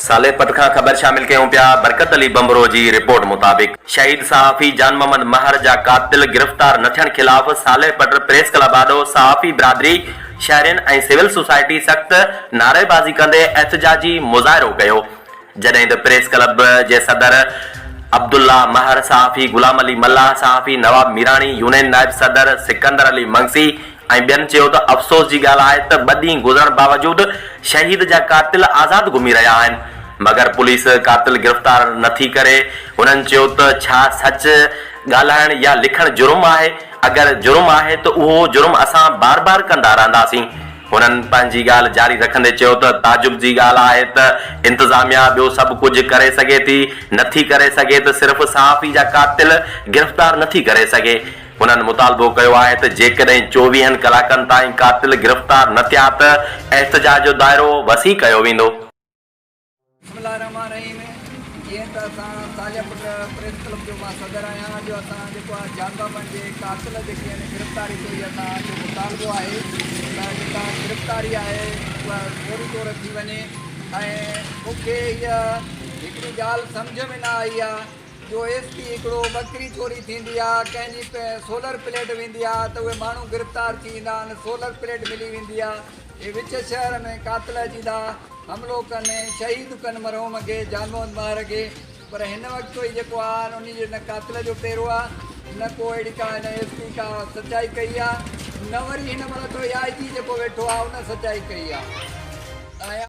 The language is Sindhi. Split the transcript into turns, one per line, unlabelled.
صالح پٽ کان خبر شامل ڪيون پيا برڪت علي ڀنڀرو جي رپورٽ مطابق شهيد صحافي جان محمد مهر جا قاتل گرفتار نه ٿيڻ خلاف صالح پٽ پريس ڪلب آڏو صحافي برادري شهرين ۽ سول سوسائٽي سخت نعريبازي ڪندي احتجاجي مظاهرو ڪيو جڏهن ته پريس ڪلب جي صدر عبدالله مهر، صحافي غلام علي ملاح، صحافي نواب ميراڻي، يونين نائب صدر سڪندر علي منگسي ۽ ٻين چيو ته افسوس جي ڳالهه آهي ته ٻه ڏينهن گذرڻ باوجود شهيد جا قاتل آزاد گهمي رهيا آهن مگر پوليس قاتل گرفتار نٿي ڪري، هنن چيو ته ڇا سچ ڳالهائڻ يا لکڻ جرم آهي اگر جرم آهي ته اهو جرم اسان بار بار ڪندا رهنداسين. هنن پنهنجي ڳالهه جاري رکندي چيو ته تعجب جي ڳالهه آهي ته انتظاميا ٻيو سڀ ڪجهه ڪري سگهي ٿي، نٿي ڪري سگهي ته صرف صحافي جا قاتل گرفتار نٿي ڪري سگهي. هنن مطالبو ڪيو آهي ته جيڪڏهن چوويهن ڪلاڪن تائين قاتل گرفتار نه ٿيا ته احتجاج جو دائرو وسيع ڪيو ويندو.
بسم الله الرحمٰن الرحيم جيئن ته اسان صالح پٽ پريس ڪلب جو مان صدر آهيان جو اسان جيڪو آهي جان بابن جي قاتل جيڪي آهن گرفتاري جو هي اسان جو مطالبو آهي ته جيڪا گرفتاري آهي اها فوري طور ٿي وڃي ۽ مون کي هيء هڪڙي ڳالهه سمجهه ۾ نه آئي آهي جو ايس پي هڪڙو ٻڪري چوري ٿيندي آهي ڪنهن جي سولر پليٽ ويندي آهي ته اهي ماڻهو گرفتار ٿي ويندا آهن سولر پليٽ ملي ويندي آهي هي وچ شهر ۾ قاتل جي ٿا حملو ڪن شهيد ڪن مرحوم کي جان محمد مهر کي پر هن وقت هي جيڪو آ انهي جي نه قاتل جو پيرو آ نه ڪو اهڙي ڪا هن ايس پي ڪا سچائي ڪئي آ نه وري هن مهل تو آء جي جيڪو ويٺو آ ان سچائي ڪئي آ ۽.